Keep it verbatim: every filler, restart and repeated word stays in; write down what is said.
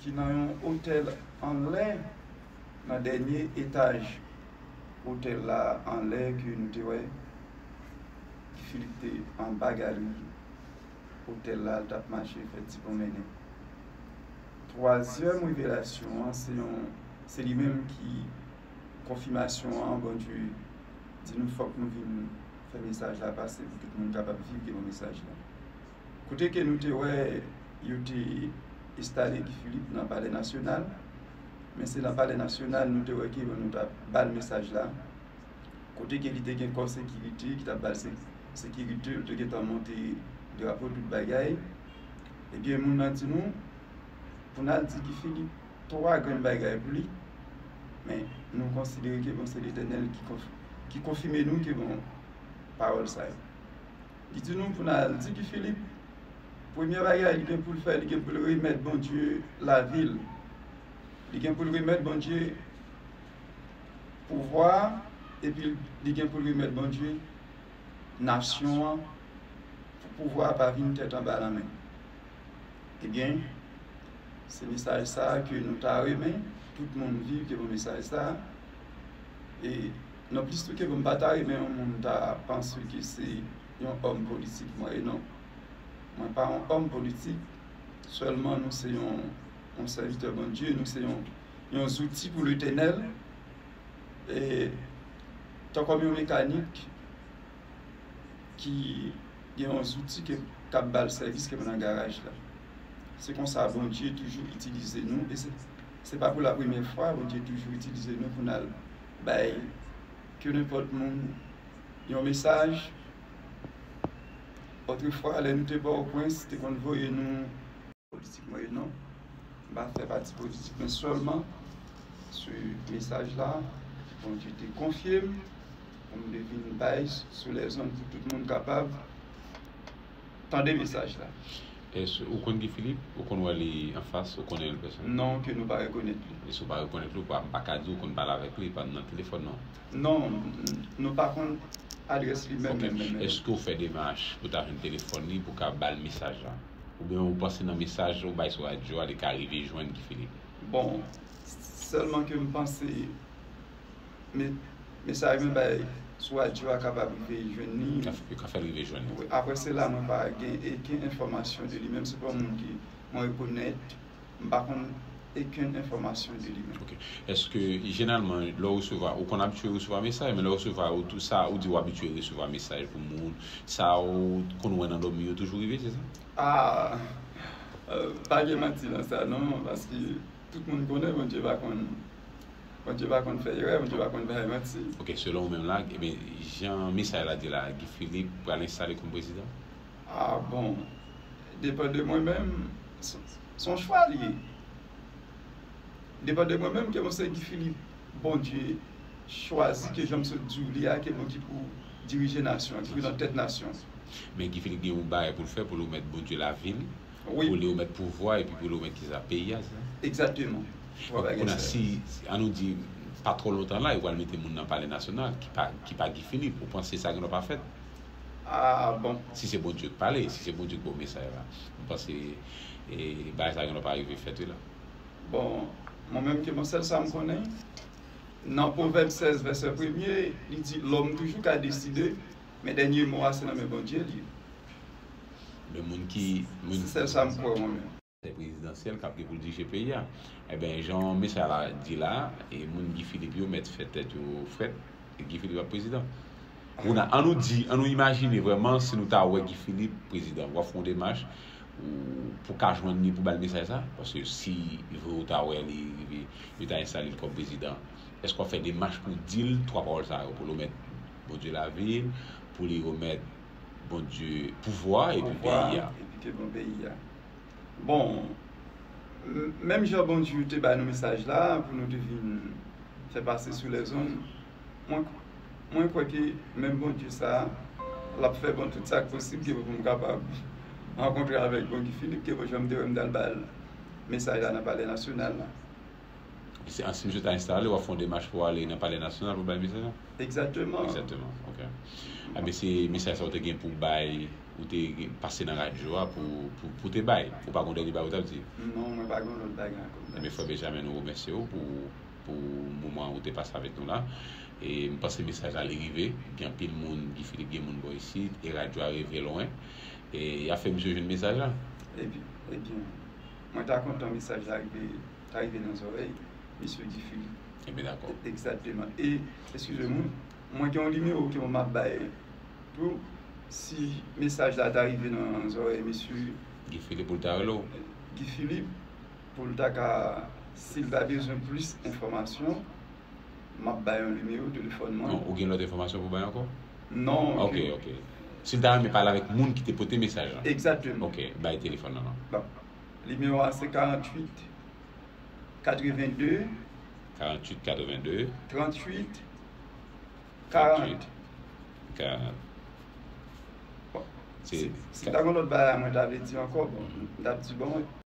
Ki nan yon otèl anlè, nan dènye etaj otèl la anlè, ke nou te wè Guy Philippe te anba galri otèl la, l t ap mache fè ti pwomennen. Twazyèm revelasyon an, se yon, se li menm ki konfimasyon an, Bondye di nou fòk nou vin fè mesaj la pase pou tout moun kapab viv ke bon mesaj la. Kote ke nou te wè yo te enstale Guy Philippe nan Palè Nasyonal, men se nan Palè Nasyonal nou te wè ke bon nou t ap ba l mesaj la. Kote ke li te gen kò sekirite ki t ap ba l se-, sekirite, yo te gentan monte drapo, tout bagay. Ebyen, moun nan di nou, pou n al di Guy Philippe twa grenn bagay pou li, men nou konsidere ke bon se Letènèl ki konf-, ki konfime nou ke bon pawòl sa yo. Li di nou pou n al di Guy Philippe, premye bagay li gen pou l fè, li gen pou l remèt Bondye lavi l. Li gen pou l remèt Bondye pouvwa a, epi li gen pou l remèt Bondye nasyon an, pou pouvwa a pa vin tèt anba lanmen. Ebyen, se mesaj sa a ke nou ta renmen tout moun viv, ke bon mesaj sa a. E nonplis tou ke bon m pa ta renmen yon moun ta panse ke se yon òm politik mwen ye, non. Mwen pa yon òm politik, sèlman nou se yon, yon sèvitè Bondye, nou se yon, yon zouti pou Letènèl, e, tan kòm yon mekanik ki gen yon zouti ke, k ap ba l sèvis ke nan garaj la. Se konsa Bondye toujou itilize nou, e se, se pa pou la premyè fwa Bondye toujou itilize nou pou n al bay ke nenpòt moun yon mesaj. Otrefwa, lè nou te Pòtoprens, te konn voye nou politik mwen ye, non. M pa fè pati politik, men sèlman sou mesaj la, Bondye te konfye m pou m te vin bay sou lèzonn pou tout moun kapab tande mesaj la. Èske ou konn Guy Philippe? Ou konn wè li anfas? Ou konnen l pèsonèl? Non, ke nou pa rekonèt li. E si w pa rekonèt li, ou pa, m pa ka di w konn pale avèk li, pa nan telefòn, non. Non, n-, nou pa konn adrès li menm, Ok. menm, menm, menm. Èske w fè demach pou ta jwenn telefòn li pou ka ba l mesaj la? Oubyen ou panse nan mesaj ou bay sou radyo a, li ka rive jwenn Guy Philippe? Bon, sèlman ke m panse me-, mesaj mwen bay sou radyo a kapab rive jwenn li. Ka f-, yo ka fè l rive jwenn li. Wi, apre sela, mwen pa gen okenn enfòmasyon de li menm. Se pa yon moun ke mwen rekonèt, m pa konn okenn enfòmasyon de li menm. Ok. Èske, jeneralman, lè w resevwa, ou konn abitye resevwa mesaj, men lè w resevwa, ou tou sa, ou di w abitye resevwa mesaj pou moun, sa ou konn wè nan dòmi yo toujou rive, se sa? Ah, euh, pa gen manti nan sa, non, paske tout moun konnen Bondye pa konn, Bondye pa konn fè erè, Bondye pa konn bay manti. Ok, selon ou menm la, ebyen, jan mesaj la di la, Guy Philippe pral enstale kòm prezidan? Ah, bon, depann de mwen menm, se, se yon chwa li ye. Depann de mwen menm, ke bon se Guy Philippe, Bondye chwazi ke jan m sot di w li a, ke bon ki pou dirije nasyon an, ki pou nan tèt nasyon an. Men Guy Philippe gen yon bagay pou l fè, pou l remèt Bondye lavi l, Wi. Pou li remèt pouvwa, epi pou li remèt kisa? Peyi a, se sa? Egzakteman. Donk, kounye a, si, si, ann nou di, pa twò lontan la, yo pral mete moun nan Palè Nasyonal, ki pa, ki pa Guy Philippe. Ou panse sa gen dwa pa fèt? Ah, bon. Si se Bondye k pale, si se Bondye k ba w mesaj la, m panse, e, bagay sa gen dwa pa rive fèt, wi, la. Bon, mwen menm ke bon, sèl sa m konnen, nan Pwovèb sèz, vèsè premye, li di, lòm toujou ka deside, men dènye mo a, se nan men Bondye li ye. Men moun ki, moun Se sèl sa m kwè, mwen menm. Konsèy prezidansyèl k ap gen pou l dirije peyi a. Enben, jan mesaj la di la, e moun Guy Philippe yo mèt fè tèt yo frèt, e Guy Philippe ap prezidan. Kounye a, ann nou di, ann nou imajine vrèman si nou ta wè Guy Philippe prezidan. W ap fè yon demach ou, pou ka jwenn li pou ba l mesaj sa? Paske si vre ou ta wè li rive, yo ta enstale l kòm prezidan, èske w ap fè demach pou w di l twa pawòl sa yo, pou l remèt Bondye lavi l, pou li remèt Bondye pouvwa epi Pouvwa, peyi a? Epi ke bon peyi a. Bon, m-, menm jan Bondye te ba nou mesaj la pou nou te vin fè pase sou lèzonn, mwen, mwen kwè ke menm Bondye sa a, l ap fè bon tout sa k posib ke pou m kapab rankontre avèk bon Guy Philippe, ke bon jan m te wè m t al ba l mesaj la nan Palè Nasyonal la. Se, si misye ta enstale, w ap fè yon demach pou w ale nan Palè Nasyonal pou bay mesaj la? Egzakteman. Egzakteman, ok. Enben, se mesaj sa w te gen pou w bay ou te pase nan radyo a pou, pou, pou te bay. Ou pa gen yon dènye bagay ou t ap di? Non, mwen pa gen yon lòt bagay ankò. Ebyen, frè Benjamin, nou remèsye w pou, pou moman ou te pase avèk nou la. E m panse mesaj la li rive. Gen anpil moun, Guy Philippe, gen moun bò isit, e radyo a rive lwen. E y a fè misye jwenn mesaj la. Ebyen, ebyen, mwen ta kontan mesaj la rive, ta rive nan zòrèy mesye Guy Philippe. Ebyen, dakò. Egzakteman. E, eskize mwen, mwen gen yon nimewo ke mwen m ap bay pou si mesaj la ta rive nan zòrèy mesye Guy Philippe pou l ta rele w. Guy Philippe, pou l ta ka, si l ta bezwen plis enfòmasyon, m ap bay yon nimewo telefòn mwen. Non, ou gen lòt enfòmasyon pou bay ankò? Non. Ok, ok. Si l ta renmen pale avèk moun ki te pote mesaj la. Egzakteman. Ok, bay telefòn nan non. Bon. Nimewo a se karanntuit katrevennde Karanntuit katrevennde tranntuit karant. Karant. Si, si ta gen lòt bagay mwen ta vle di ankò, bon, m t ap di bon.